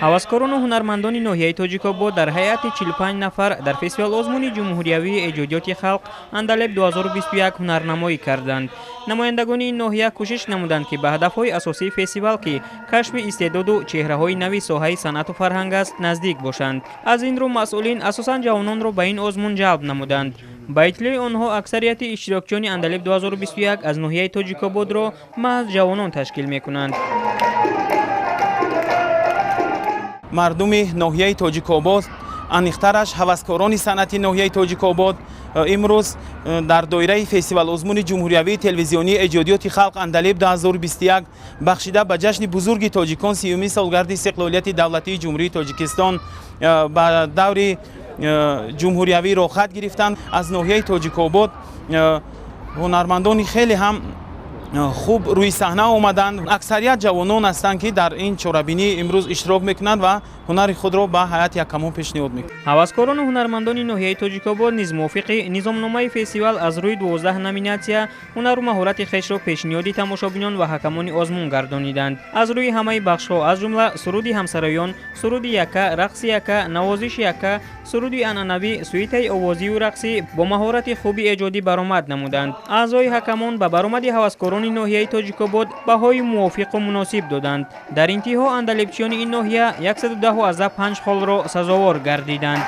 Ҳаваскорону ҳунармандони ноҳияи Тоҷикобод дар ҳайати 45 нафар дар фестивал озмуни ҷумҳуриявии эҷодиёти халқ Андалеб 2021 ҳунарнамоӣ карданд. Намояндагони ин ноҳия кӯшиш намуданд, ки ба ҳадафҳои асосии фестивал, ки кашфи истеъдоду чеҳраҳои нави соҳаи санъату фарҳанг аст, наздик бошанд. Аз ин рӯ масъулин асосан ҷавононро ба ин озмун ҷалб намуданд. Ба иттилои онҳо аксарияти иштирокчиёни Андалеб 2021 аз ноҳияи Тоҷикободро маҳз ҷавонон ташкил мекунанд. Мардуми ноҳияи Тоҷикобод, аниқтараш ҳаваскорони санъати ноҳияи Тоҷикобод, имрӯз дар доираи фестивал озмуни ҷумҳуриявии телевизионии эҷодиёти халқ Андалеб 2021 бахшида ба ҷашни бузурги тоҷикон, 30-юми солгарди истиқлолияти давлатии Ҷумҳурии Тоҷикистон, ба даври ҷумҳуриявӣ роҳхат гирифтанд. Аз ноҳияи Тоҷикобод ҳунармандони хеле ҳам хуб рӯи саҳна омаданд. Аксарият ҷавонон ҳастанд, ки дар ин чорабинӣ имрӯз иштирок мекунанд ва ҳунари худро ба ҳайати ҳакамон пешниҳод мекунанд. Ҳаваскорону ҳунармандони ноҳияи Тоҷикобод низ мувофиқи низомномаи фестивал аз рӯи 12 номинатсия ҳунару маҳорати хешро пешниҳоди тамошобинон ва ҳакамони озмун гардониданд. Аз рӯи ҳамаи бахшҳо, аз ҷумла суруди ҳамсароён, суруди яка, рақси яка, навозиши яка, суруди анъанавӣ, суитаи овозию рақсӣ бо маҳорати хуби эҷодӣ баромад намуданд. Аъзои ҳакамон ба баромади ҳаваскорони ноҳияи Тоҷикобод баҳои мувофиқу муносиб доданд. Дар интиҳо андалебчиёни ин ноҳия 110,5 холро сазовор гардиданд.